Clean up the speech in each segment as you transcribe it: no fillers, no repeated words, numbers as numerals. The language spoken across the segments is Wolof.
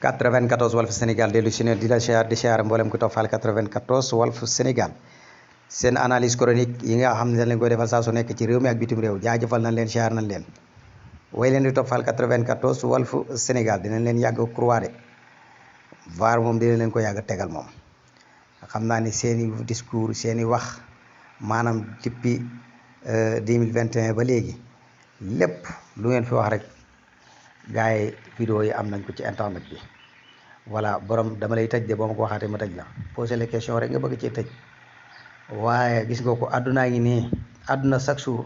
94 Walf Sénégal dellu si ne di la siyaar mboolem ku toppal 94 Walf Sénégal seen analyse chronique yi nga xam ne dañ leen koy defal saa su nekk ci réew mi ak bitim réew jaajëfal nañ leen siyaar nañ leen way leen di toppal 94 Walf Sénégal dinañ leen yàgg croire VAR moom dina leen ko yàgg tegal moom xam naa ni seeni discours seeni wax maanaam depuis 2021 ba léegi lépp lu ngeen fi wax rek gars yi vidéo yi am nañ ko ci internet bi voilà borom dama lay tëj de boo ma ko waxaatee ma tëj la poser les questions rek nga bëgg cee tëj waaye gis nga ko àddunaa ngi nii àdduna chaque jour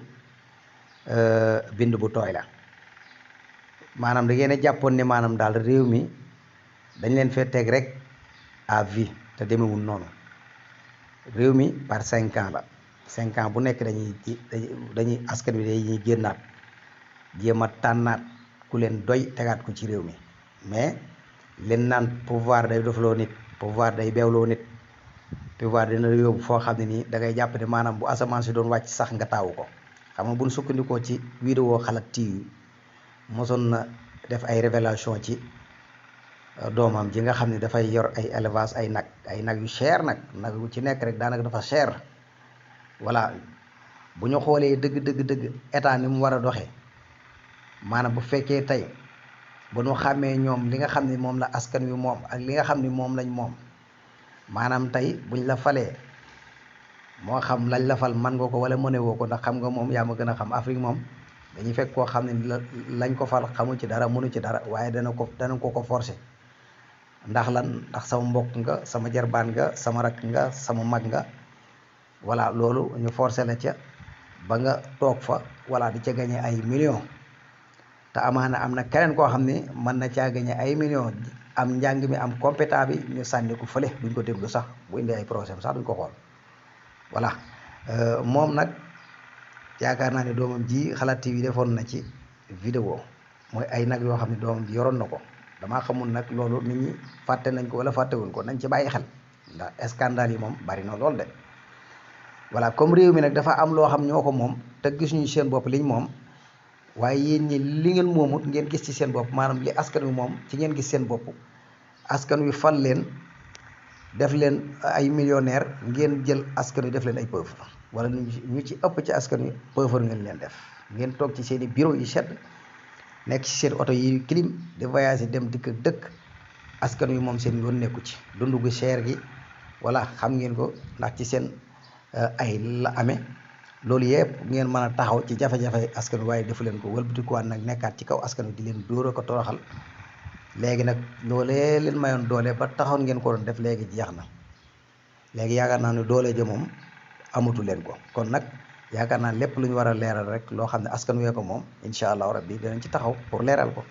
bind bu tooy la maanaam da ngeen a jàppoon ne maanaam daal réew mi dañ leen fee teg rek à vie te demewul noonu réew mi par 5 ans la 5 ans bu nekk dañuy askan wi dañuy génnaat jéem a tànnaat ku leen doy tegaat ko ci réew mi mais leen naan pouvoir day dofloo nit pouvoir day beewloo nit pouvoir dina yóbbu foo xam ne nii da ngay jàpp ne maanaam bu asamaan si doon wàcc sax nga taawu ko xam nga buñ sukkandikoo ci vidéo Xalaat TV mosoon na def ay révélation ci doomam ji nga xam ne dafay yor ay élevage ay nag yu cher nag yu ci nekk rek daanaka dafa cher voilà bu ñu xoolee dëgg état ni mu war a doxee maanaam bu fekkee tey ba ñu xàmmee ñoom li nga xam ne moom la askan wi moom ak li nga xam ne moom lañ moom maanaam tey buñ la falee moo xam lañ la fal man nga ko wala mëne woo ko ndax xam nga moom yaa ma gën a xam Afrique moom dañuy fekk koo xam ne lañ ko fal xamul ci dara mënu ci dara waaye dana ko forcer ndax lan ndax sama mbokk nga sama jarbaan nga sama rakk nga sama mag nga voilà loolu ñu forcer la ca ba nga toog fa voilà di ca gagné ay millions te amaana am na keneen koo xam ne mën na caa gagné ay millions am njàng mi am compétent bi ñu sànni ko fële duñ ko déglu sax bu indee ay projet sax duñ ko xool voilà moom nag yaakaar naa ne doomam ji Xalaat TV defoon na ci vidéo mooy ay nag yoo xam ne doomam ji yoroon na ko damaa xamul nag loolu nit ñi fàtte nañ ko wala fàttewuñ ko nañ ci bàyyi xel ndax scandale yi moom bari na lool de voilà comme réew mi nag dafa am loo xam ñoo ko moom te gis ñu seen bopp liñ moom waaye yéen ñi li ngeen moomut ngeen gis ci seen bopp maanaam li askan wi moom ci ngeen gis seen bopp askan wi fal leen def leen ay millionnaire ngeen jël askan wi def leen ay pauvre wala ñu ci ëpp ci askan wi pauvre ngeen leen def ngeen toog ci seen i bureau yi sedd nekk ci seen oto yi clim di voyager dem dikk dëkk askan wi moom seen yoon nekku ci dundu gu cher gi wala xam ngeen ko ndax ci seen ay la amee loolu yëpp ngeen mën a taxaw ci jafe-jafe askan wi waaye defu leen ko wëlbatikuwaat nag nekkaat ci kaw askan wi di leen dóor ko toroxal léegi nag loolee leen mayoon doole ba taxaw ngeen ko doon def léegi jeex na léegi yaakaar naa ne doole ja moom amatu leen ko kon nag yaakaar naa lépp lu ñu war a leeral rek loo xam ne askan wee ko moom incha allahu rabbi dinañ ci taxaw pour leeral ko